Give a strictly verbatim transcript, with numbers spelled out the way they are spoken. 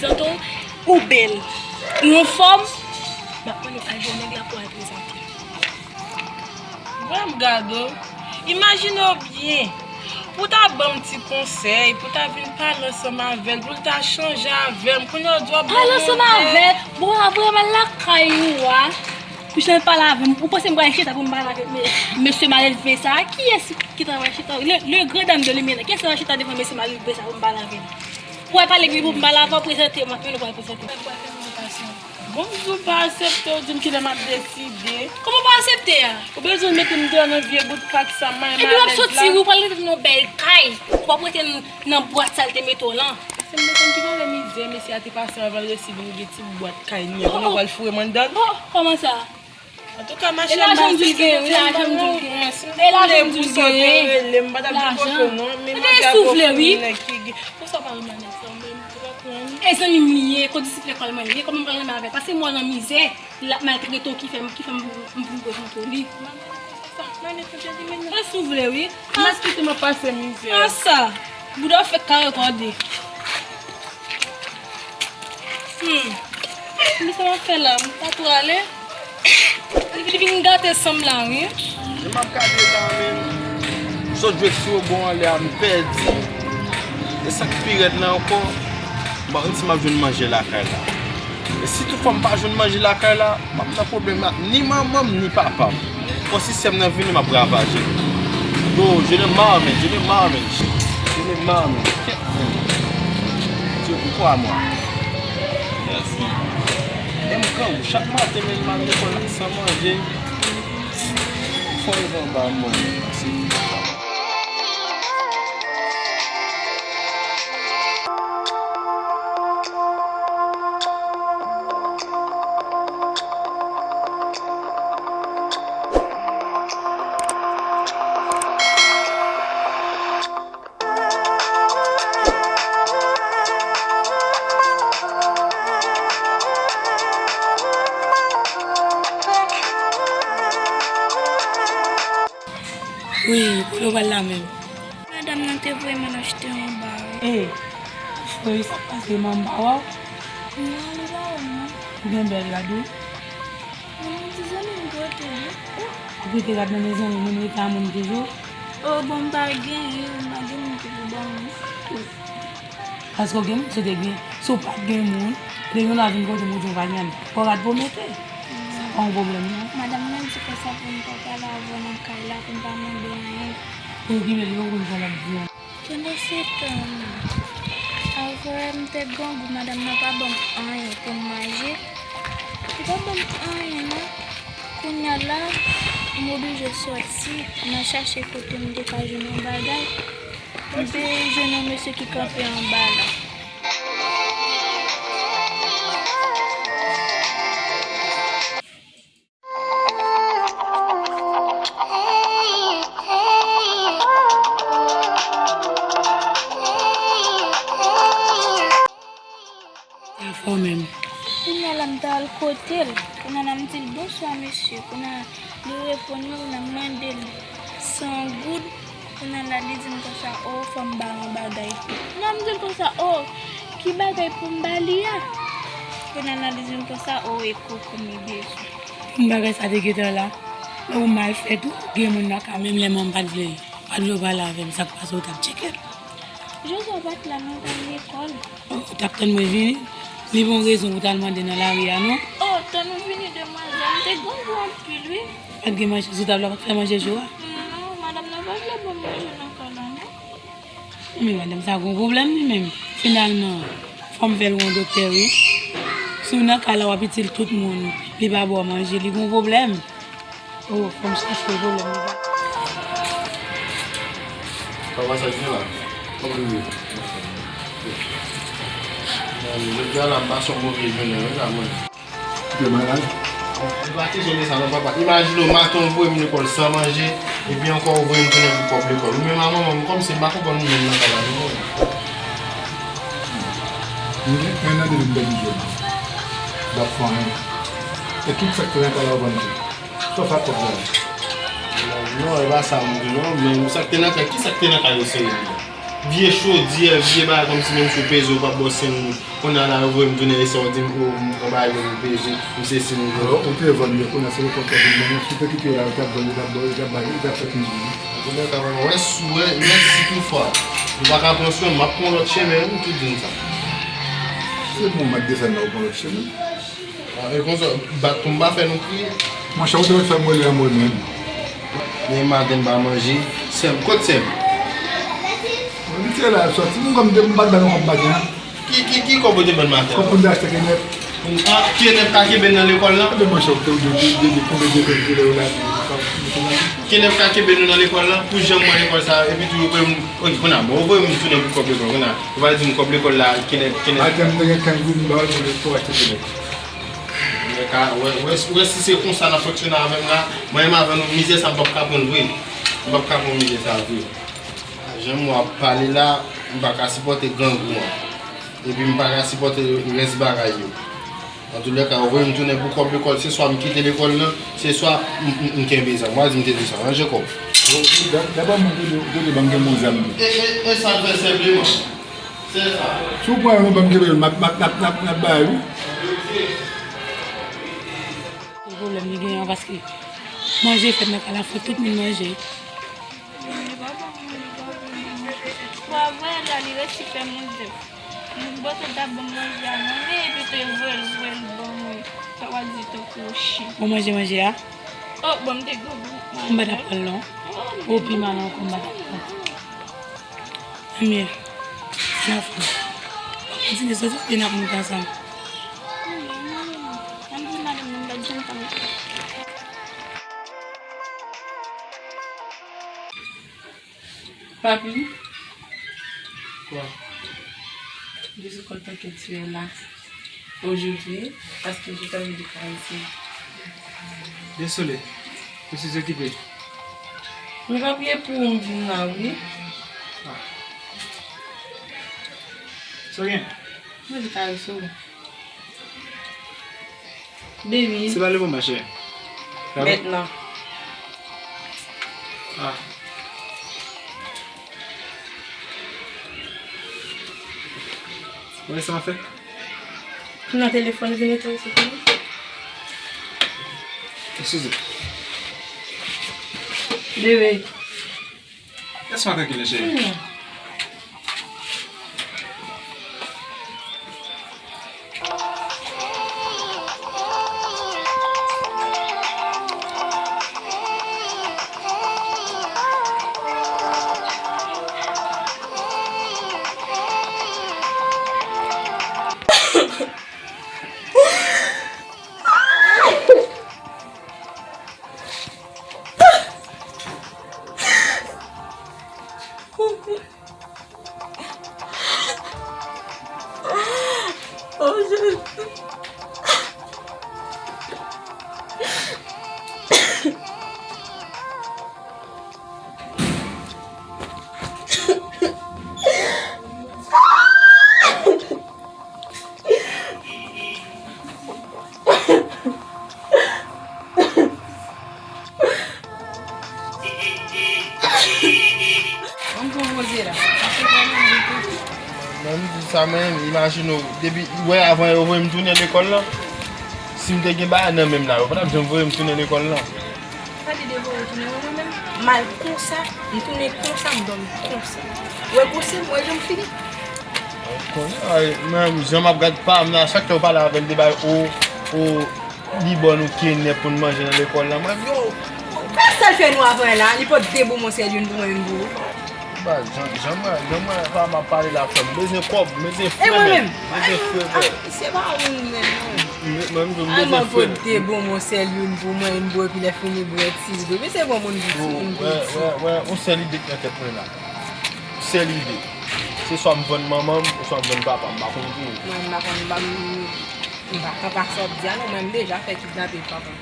Prezante w, ou bèl, ou anfòm. M ap mande w al jwenn nèg la pou w al prezante. Vwè m gade w. Imajine w byen. Pou w ta ban m ti konsèy, pou w ta vin pale ansanm avè l, pou l ta chanje avè m. Kounye a w di w ap ban m yon lè. Pale ansanm avè l? Bon, a vrèman lakay ou a. Pou jan l pale avè m, ou panse m pral chita pou m pale avèk me-, mesye malelve sa a? Kiyès ki ta pral chita? Le, le grand dam de limyè la. Kiyès ki ta pral chita devan mesye malelve sa a pou m pale avè l? Ou wè pale ki pou m pale avè w, prezante m, apre nou pral prezante m. Bon, si w pa aksepte, w di m kilè m ap deside. Kòman w pa aksepte a? Ou bezwen mete m deyò nan vye bout kak sa, m malèz la. Epi w ap soti, wi, w pral rete nan yon bèl kay. Ou p ap rete nan, nan bwat sa l te mete w lan. Se m te konn ki valè mizè mesye a te pase anvan l resi vin gen ti bwat kay li an. Kounye a w pral foure m anndan l. Oh, kòman sa? Antouka, machè, m pa aksepte, non, non, non, si m te konnen pou sa w te rele m, m pa t ap vin kote w non, men mande a gwo fou nèg ki gen. Pou sa w pa remèt nèg sa w menm, ou pa pran li. E zanmi m li ye, kondisip lekòl mwen li ye, kòman m pral renmen avè l? Paske m wè l nan mizè, l ap maltrete w ki fè m, ki fè m, m vin prezante w li. Sa, mande pou jodi menm. Sa si w vle, wi. Maskite m ap pase mizè. A sa, bouda w fèk kare kòde. Hmm. Men sa m ap fè la, m pa twò ale. Li vin, li vin gate san m la, wi. Jan m ap gade la, men, m sot jwe sou rebò anlè a, m pèdi. E sa k pi rèd la ankò, m pa konn si m ap jwenn manje lakay la. E si toutfwa m pa jwenn manje lakay la, m ap nan pwoblèm ak ni manman m, ni papa m. Fò si sè m nan vini, m ap ravaje l. Yo, je ne marre, je ne marre, je ne marre. Kèt, men. Dieu, pourquoi moi? Mèsi. E m grangou, chak maten, men m al lekòl san manje. Fò yo anba mwen, se Wi, kote w pral la menm? Madanm nan te voye m al achte yon ba, wi. Ey, cheri, sa k pase, manman m pa wè w? Non, li pa wè m, non. Ou gen bèl rad, wi. Mwen menm ti zanmi m pote li. Ou pote rad nan men zanmi moun rete a moun toujou? O, bon, m pa gen, m pa gen moun ki pou ban mwen. Paske w gen moun, si w te gen, si w pa t gen moun, lè yon la vin kote m, ou di w pa gen anyen. Fò rad pou w mete. Sa pa yon pwoblèm, non. Madanm nan di konsa pou m pa pale avè w nan kay la, pou m pa mande anyen. Pou w ki mete, pou w konn sa l ap di an. Pandansetan, avè m te grangou, madanm nan pa ban m anyen pou m manje. Li pa ban m anyen, non. Kounye a la, m oblije sòti nan chache kote m te ka jwenn yon bagay. M te jwenn yon mesye ki kanpe anba la. Sa fò menm. Kounye a la, m t al kote l. Kounye a la, m di l, "Bonswa, mesye." Kounye a, li reponn mwen, kounye a, m mande l san goud. Kounye a la, li di m konsa, "O, fò m ba l yon bagay tou." Kounye a, m di l konsa, "O, ki bagay pou m ba li a?" Kounye a la, li di m konsa, "O, e koko m bezwen." Pou m bagay sa te gentan la, lè ou mal fèt ou, gen moun nan ka, menm lè manman m pa t vle, pa t vle w pale avè m, sa k pase, ou t ap tcheke m. Jozwa pa t la non, l t al lekòl. Ou t ap tann mwen vini? Li pa yon rezon pou w t al mande nan lari a, non? O, tann ou vini, demwazèl. M te grangou anpil, wi. Pa t gen manje sou tab la, ou pa t fè manje jou a? Non, madanm nan pa vle ban m manje nan kay la, non. Men madanm sa gon pwoblèm li menm. Finalman, fò m fè l wè yon doktè, wi. Si w nan kay la, w ap itil tout moun, li pa ba w manje, li gon pwoblèm. O, fò m chache pwoblèm li ba. Papa, sa k gen la? Kòman nou ye? Jodi a la, m pase yon move jounen, wi, la, mwen. Ou te malad? Ou pa kesyon de sa, non, papa. Imajine w, maten w voye m lekòl san manje, epi ankò w voye m tounen pou kòb lekòl. Ou menm a manman m, kòmsi m pa konprann ou menm nan kay la, non. Mwen, mwen nan de m pèdi jòb. M p ap fè anyen. E tout sa k fè nan kay la, ou vann tou. Sa w fè ak kòb sa yo? Non, non, e pa sa m di non, men sa k te nan kay, ki sa k te nan kay yo serye deja? Vye chodyè, vye bagay, kòmsi menm si w peze, w p ap bò senk goud. Kounye a la, yo voye m tounen, e sa w di m, o, m pran bagay yo, m peze, m sesi, m... Alò, ou te vann yo, kounye a, se yo konn fè vin vann yo, si w te kite yo la, yo t ap vann, yo t ap ba, yo t ap ba, yo t ap fè kenz goud. Kounye a, wè, si, wè, wè, si toutfwa, m pa ka pran swen, m ap pran lòt chemen, wi, m tou di m sa. Se bon, m ap desann la, ou pran lòt chemen. Ah, e konsa, bat pou m pa fè nou kriye. Monchè, ou te mèt fè m rele anmwe menm. Demen maten m pa manje. Sè m, kot sè m? Li te la, l sòti. Mwen kòm m te, m pa t ba nou kòb maten an. Ki, ki, ki kòb ou te ban l maten an? Kòb pou n te achte kenèp. Ah, kenèp ka kenbe n nan lekòl lan? Ebyen, monchè, ou te, ou te, ou te, ou te, konbyen de kòb ki lè ou la? Kenèp ka kenbe nou nan lekòl lan? Pou jan m wè lekòl sa, epi tou yo voye m, ok, kounye a, bon, yo voye m tounen pou kòb lekòl, kounye a. Yo pral di m kòb lekòl la, kenèp, kenèp. Maten m te gen kenz goud, m ba w pou achte kenèp. Wè, ka, wè, wè, wè si se konsa n ap fonksyone avè m la, mwen menm avè nou, mizè sa m p ap ka pran l vre. M p ap ka pran mizè sa vre. Jan m wè w ap pale la, m pa ka sipòte grangou an. Epi m pa ka sipòte rès bagay yo. Antoulèka, yo voye m tounen pou kòb lekòl, se swa m kite lekòl lan, se swa m, m, m kenbe zam. W a di m te di sa, ranje kò w. Dabò mwen te di, te di ban m kenbe yon zam tou. E, e, e sa l fè senpleman. Se sa. Si w pran yon ban m kenbe l, m ap, m ap, m ap, m ap, m ap bay ou. Se pwoblèm li genyen an, paske manje fèt nan kay la, fò tout moun manje. Bwa vwè la, li resi fè manje. Mwen bò te ta ban m manje a non, men epi te vwèl vwèl ban mwen. Sa w a di tankou yon chen. Ou manje manje a? Oh, bon, m te gou gou. M pa t ap pran l non. Ou pi mal ankò, m pa t ap pran l. Ebyen, se la fin. Kontinye soti, epi n ap moute ansanm. Papi, Kwa? Jezi kontan ke tu es là aujourd'hui, parce que je t'avais dit que ici. Désolé, je suis occupé. Mwen pa priye pou ou, m vin la, wi. Ah. Sa gen? Mwen di karese w. Baby. Se pa le moman, cheri. Mèt nan. Ah. Wè sa w fè? Nan telefòn, vin etann sou kò m. Eskize. Bebe. Lès mwen trankil, cheri. Hmm. Oh, Jezi. Mwen m di sa, mwen, imajine w, depi, wè, avan yo voye m tounen lekòl lan, si m te gen bagay nan men m la, yo pa t ap janm voye m tounen lekòl lan. Sa te devoye tounen wè mwen menm. M al konsa, m tounen konsa, m dòmi konsa. Wè gwosè m, wè jan m fini. Konnen, ay, men jan m ap gad pa m nan, chak tan yo pale avè m de bagay, o, o, li ban nou kenèp pou n manje nan lekòl lan. Mwen, yo, men sa l fè nou avan la, li pot de bonbon sèl youn pou mwen, youn pou ou. Baz, jan, jan mwen, jan mwen, pa m ap pale la, frè m bezwen kòb, m bezwen fre, men. E mwen menm? M bezwen fre, frè. Ah, misye pa moun menm, non. M, mwen, m bezwen fre. Alman pot de bonbon sèl youn pou mwen, youn pou ou, epi lè fini bwè ti dlo. Misye bon moun pou ti, youn pou ti. Wè, wè, wè, yon sèl ide k nan tèt mwen la. Yon sèl ide. Se swa m vann manman m, oswa m vann papa m, m pa konn pou ou. Mwen, m pa konn, m pa, m, m pa konn pa sa w ap di a, non, mwen, m deja fè kidnape papa m.